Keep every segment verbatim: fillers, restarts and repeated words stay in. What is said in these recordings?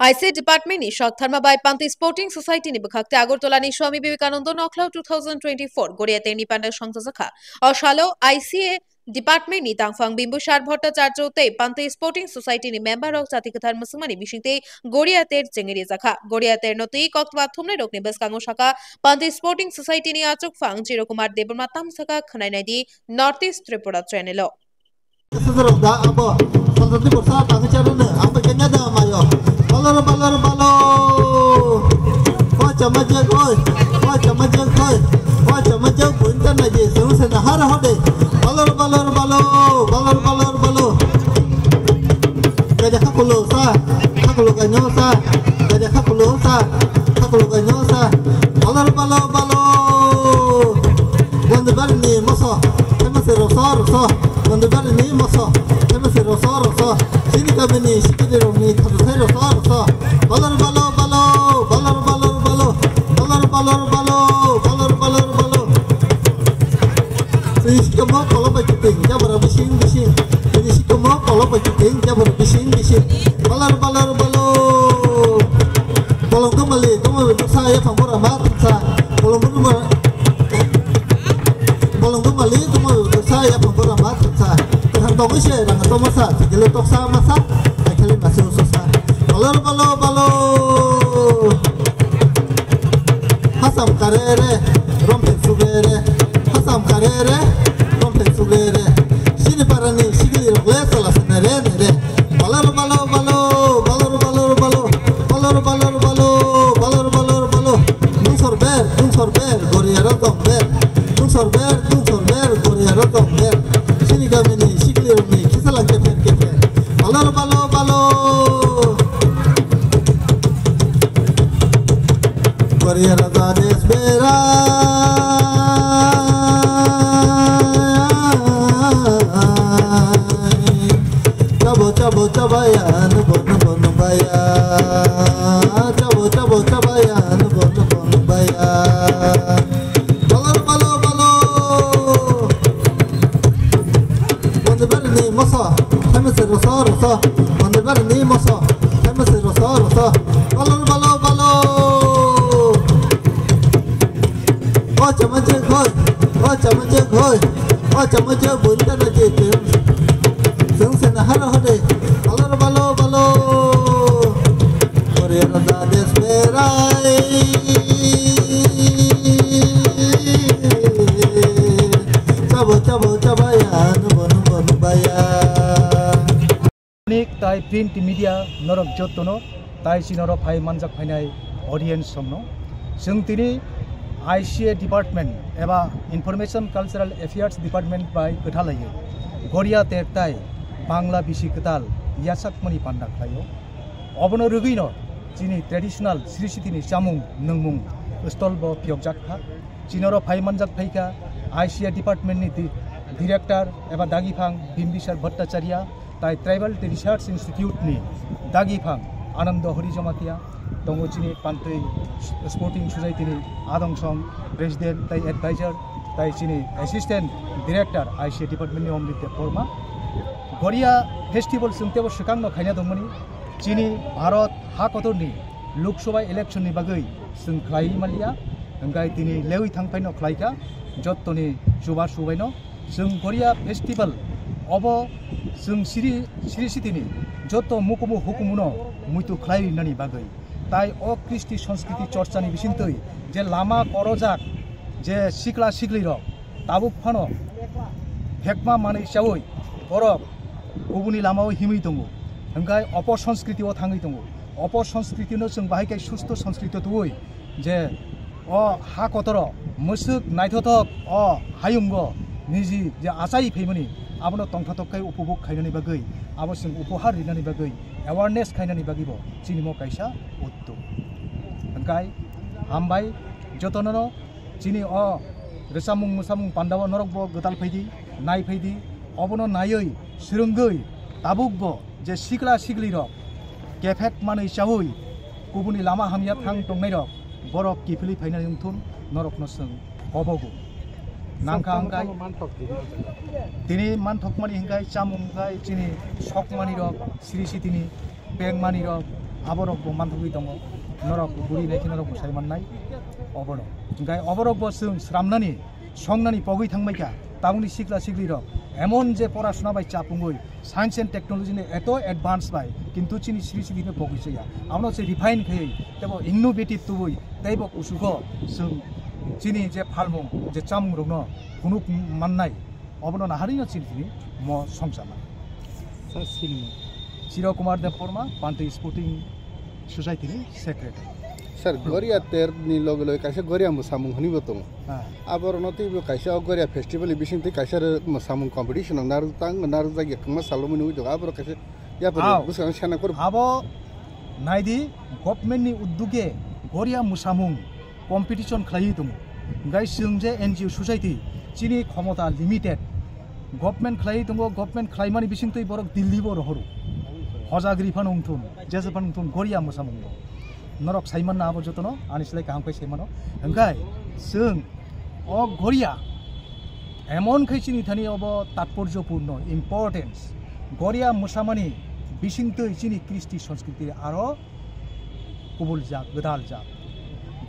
I C A department ni Shakdharma bai Panti Sporting Society ni bwkhak tei Agartala ni Swami Vivekananda Nokhlao two thousand twenty-four Goria tei ni panda songchajakha. O salo I C A department ni tangphang Bimbusar Bhattacharya tei Panti Sporting Society ni member rok chati kwthar mwswngmani bisingtwi Goria ter chengri jakha. Goria ter no twi koktwma thumnai rokni bwskango saka Panti Sporting Society ni achukphang Chirokumar Debbarma tamsaka khwnai naidi North East Tripura channel o. Sosok da abo, sosok ni borsa tangwi charo no, abo kenya da mayo. Balor, balor, balo. Wa chama je koi, wa chama je koi, wa chama je koi, inta na je, sung se na har hode. Balor, balor, balo, balor, balor, balo. Kaja khakulo sa, khakulo kanyo sa, kaja khakulo sa, khakulo kanyo sa. Balor, balo, balo. Gondobari ni moso, khaima se roso, roso. Gondobari ni moso, khaima se roso, roso. Chini kamini sikiri rokni thasathai roso, roso. Balor, balo, balo, balor, balor, balo. Balor, balor, balo, balor, balor, balo. Chini sikamo kolok bai kiting, jabra bising, bising. Chini sikamo kolok bai kiting, jabra bising, bising. Balor, balor, balo. Bolong kemali, kemali, sa ya pangkora ma, sa. Bolong kemali. Bolong kemali, kemali, sa ya pangkora ma, sa. Kaham tongwi se, rang tongma sa, tigilo toksa masa, akhili masi ususa. Balor, balo, balo. Hasam karere, romphel sugrere. Hasam karere, romphel sugrere. Sini parani sigili rokle sala sanere nere. Balor, balo, balo, balor, balor, balo. Balor, balor, balo, balor, balor, balo. Dungsor ber, dungsor ber, goria rok dong ber. Dungsor ber, dungsor ber, goria rok dong ber. Sini kamini sigili rokni khisalang kepher, kepher. Balor, balo, balo. Goria raja des bera. Chabo, chabo, chabaya, nubo, nubo, nubaya. Chabo, chabo, chabaya, nubo, nubo, nubaya. Balo, balo, balo. Mondibari ni moso, khaima se roso, roso. Mondibari ni moso, khaima se roso, roso. Balo, balo, balo. O chama je khoi, o chama je khoi, o chama je bunta na je te. Sung se na haro hode, balo, balo, balo. Ore raja des berai. Chabo, chabo, chabaya, nubo, nubo, nubaya. Electronic tai print media norok jottono, tai chini oro phai manjak phainai audience rokno. Chwng tini I C A department eba Information Cultural Affairs Department bai kwthalaiwi Goria ter tai Bangla bisi kwtal yachakmani panda khlaio. Obono rwgwino chini traditional Sri Sitini chamung nwngmung stall bo phiyokjak kha. Chini oro phai manjak phaikha I C A department ni di-, director eba dagiphang Bimbisar Bhattacharya, tai Tribal Research Institute ni dagiphang Anando Hari Jamatia, tongo chini Pantwi Sporting Society ni adong song president tai advisor, tai chini assistant director I C A department ni Omrit Debbarma. Goria festival chwng tebo swkang no khaina tongmani, chini Bharat ha kotor ni Lok Sabha election ni bagwi chwng khlaiwi manliya, hwnkhe tini lewi thang phaino khlaikha jottoni chubachu baino. Chwng Goria festival obo chwng Sri, Sri Sitini joto mukumu hukumuno muitu khlai rinani bagwi. Tai o kristi sanskriti chorchani bisingtwi je lama korojak je sikla siklirok tabuk phano phekma manwi chawi borok kubuni lamao himwi tongo, hwnkhe opo sanskriti o thangwi tongo. Opo sanskriti no chwng bahai khe susto sanskriti tubui je o ha kotoro mwswk naithothok o hayungo niji je achai phaimani abono tongthothok khe upobhog khainani bagwi, abo chwng upohar rinani bagwi, awareness khainani bagwi bo chini mo kaisa uddog. Hwnkhe hambai jotono no. Chini o rwchapmung mwchapmung pandao norok bo gwtal phaidi, nai phaidi, obono naiwi swrwngwi tabuk bo je sikla siklirok kephek manwi chawi kubuni lama hamya thang tongnairok borok kiphilwi phainani wngthun norokno chwng kobogo. Nangkha hwnkhe tini manthokmani hwnkhe chamung hwnkhe chini sokmanirok Sri Sitini pengmanirok, Aborok bo manthogwi tongo, norok guri naikhe norok bo sai mannai obono. Hingkhai oborok bo chwng sramnani, songnani pogwi thangbaikha, tabukni sikla siklirok emon je porasona bai chapungwi, science and technology ni eto advance bai, kintu chini sri sri no pogwi chaya. Abono se refine khaiwi, teibo innovative tubui, teibo kusugo chwng chini je phalmung, je chamungrokno phunuk mannai, obono naharino chini chini mo songchama. Sir, sinimung? Chiro Kumar Debbarma, Panti Sporting Society ni secretary. Sir, Goria ter ni loge loge kaisa Goria mwsamung hwnwi bo tongo. Ah. Aborokno teibo kaisa o Goria festival ni bising twi kaisa re mwsamung competition rok narwk tang narwk jak ya kwma salo mwnwi tongo. Aborok kaisa yapri Ao. Bwskango sana kor. Abo naidi government ni udduge Goria mwsamung competition khlaiwi tongo. Hingkhai chwng je N G O society chini khomota limited. Government khlaiwi tongo, government khlaimani bisingtwi borok Delhi bo rohoro. Hojagri phano wngthun, jesa phano wngthun, Goria mwsamungo. Norok saimanna abo jotono, ani slai kaham khe saimano. Hingkhai chwng o Goria emon khai chini thani obo tatporjopurno, importance. Goria mwsamani bisingtwi chini kristi sanskriti aro kubuljak, gwdaljak.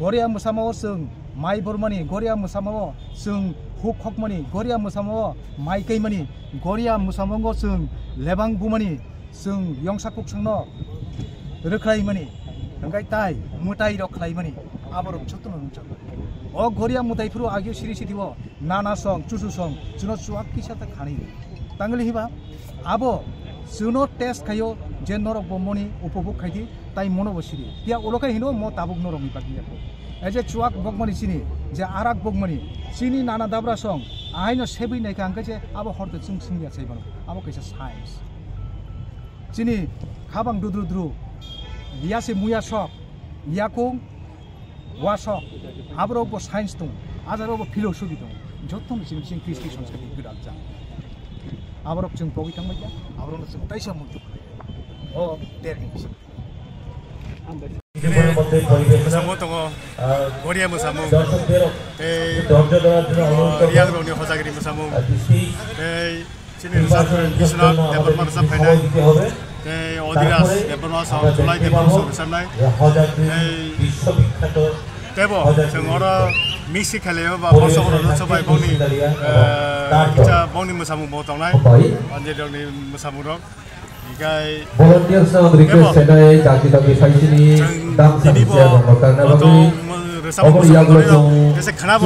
Goria mwsamao chwng mai bormani, Goria mwsamao chwng huk hokmani, Goria mwsamao mai kaimani, Goria mwsamungo chwng lebang bumani, chwng yongsa kuksangno rwkhlaimani, hingkhai tai mwtairok khlaimani, aborok jotono nukjak. O Goria mwtai phuru agio siri siri o nana song, chuchu song, chwngno chuak kisa ta khani. Tangli hiba, abo chwngno test khaio je norok bo moni upobhog khaidi, tai mono bo siri. Pia ulo khai hino mo tabuk norokni bagwi ya. E je chuak bokmani chini, je arak bokmani, chini nana dabra song, ahaino sebwi naikha hingkhe je abo horte chwng singya sai mano. Abo kaisa science. Chini khabang dudru dru, yasi muya sok, yakung, wasok, aborok bo science tongo, ajarok bo philosophy tongo, jotono chini chini kristi sanskriti gwdal jak. Aborok chwng pogwi thangbai kha, aborokno chwng taisa muitu khlai. O derni bising. Samo tongo, Goria mwsamung, tei, uh, Riang rokni hojagri mwsamung, tei chini rwchapmung Biswanath Debbarma rwchap phainai, tei Odhiras Debbarma song Chulai Debbarma song rwchapnai, tei teibo chwng oro misi khailaiyo ba borsok rok rwchap bai bongni, uh, kisa bongni mwsamung bo tongnai, anjali rokni mwsamung rok. Hikai volunteers no request khainai jati jati phaisini dam sani siya rok tangna bagwi. Obo yaklo chwng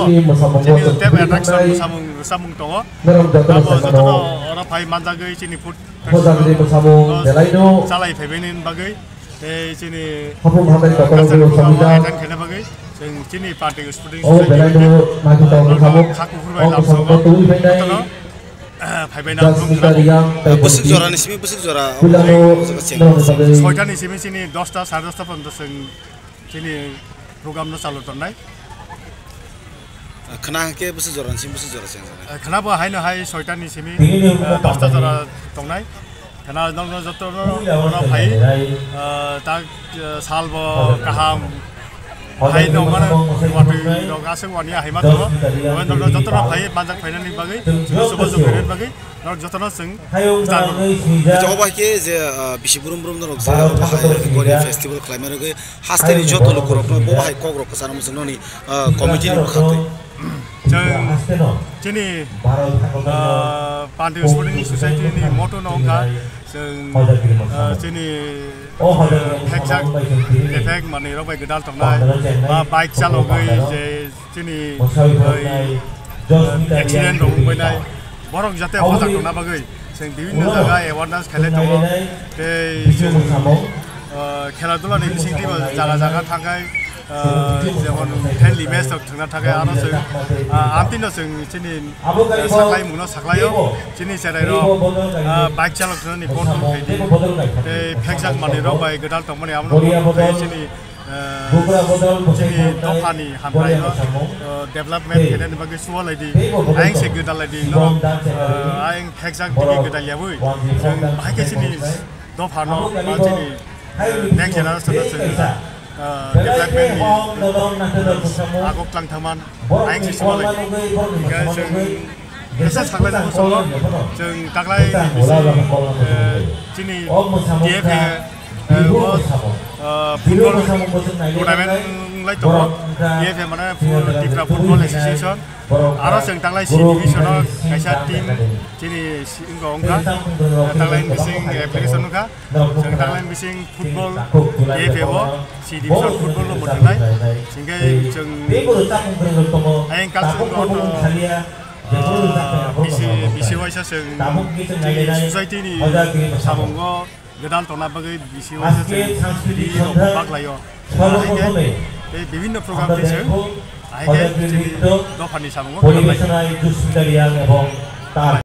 chini mwsamung bo chwng tep attraction mwsamung rwchapmung tongo. Norok jotono sai mano. Oro phai manjagwi chini food hojagri mwsamung belaino chalai phaibini bagwi. Tei chini hapung hambai kokoro culture program samida attend khaina bagwi chwng chini party sporting society belaino naithotok mwsamung. Kha kuphur bai lamsogo. Jotono phaibaina. Bwswk jora ni simi bwswk jora. Soita ni simi chini dosta, sare dosta porjonto chwng chini program no chalu tongnai. Khna hwnkhe bwswk jora ni simi bwswk jora chwng. Khna bo haino hai soita ni simi, eh, dosta jora tongnai. Khna nokno jotono phai, eh, tak, eh, sal bo kaham. Hai nokmano watwi rok aswk wani ahai ma tongo. Obo nokno jotono phai manjak phainani bagwi, subo subo bagwi. Norok jotono chwng. Jotono bai khe je, ah, bisi brum brum norok je, ah, Goria festival khlaima rwgwi hasteni joto lukurokno bo hai kokrok kwcharo muchungnani, ah, committee ni bwkhaktwi. Chwng chini, ah, Panti Sporting Society ni motto no wngkha chwng, ah, chini, ah, phekjak, phek manwi rok bai gwdal tongnai, ba bike chalogwi je chini, oi, accident rok wngbainai, borok jate hojak tongna bagwi chwng bibinno jaga awareness khailai tongo. Tei chwng, uh, khela dula ni bisingtwi bo jaga jaga thangkhai, uh, jemon friendly match rok thwngna thangkhai, aro chwng, uh, amtwino chwng chini, uh, saklai mungno saklaio, chini cherai rok, uh, bike chalok thwnani phone phone khaidi, tei phekjak manwi rok bai gwdal tongmani abono tei chini, eh, chini dophani hamkraino, eh, development khainani bagwi suwalaidi, ayang se gwdal laidi, norok, eh, ayang phekjak tini gwdal yaui, chwng bahai khe chini dophano, ba chini, eh, next generation no chwng, eh, development ni, eh, agok tlang thangman, ayang se suwalaidi. Hingkhe chwng Kisa saklai nang solo, chwng taklai ni bisi, eh, chini T F A, Eh, o, eh, football tournament wnglaitongmo, T F A mane Tipra Football Association. Aro chwng tanglai C division o kaisa team chini si-, wngkha wngkha. Eh, tanglai bising application wngkha. Chwng tanglai bising football T F A o C division football no mwthwngnai. Chwngkhe chwng ayang culture wngkha ortho, ah, bisi, bisi waisa chwng chini society ni samungo Gwdal tongna bagwi bisi waisa chwng ree rok baklaio. Ahai khe tei bibhinno program tei chwng ahai khe chini dophani samungo khlai.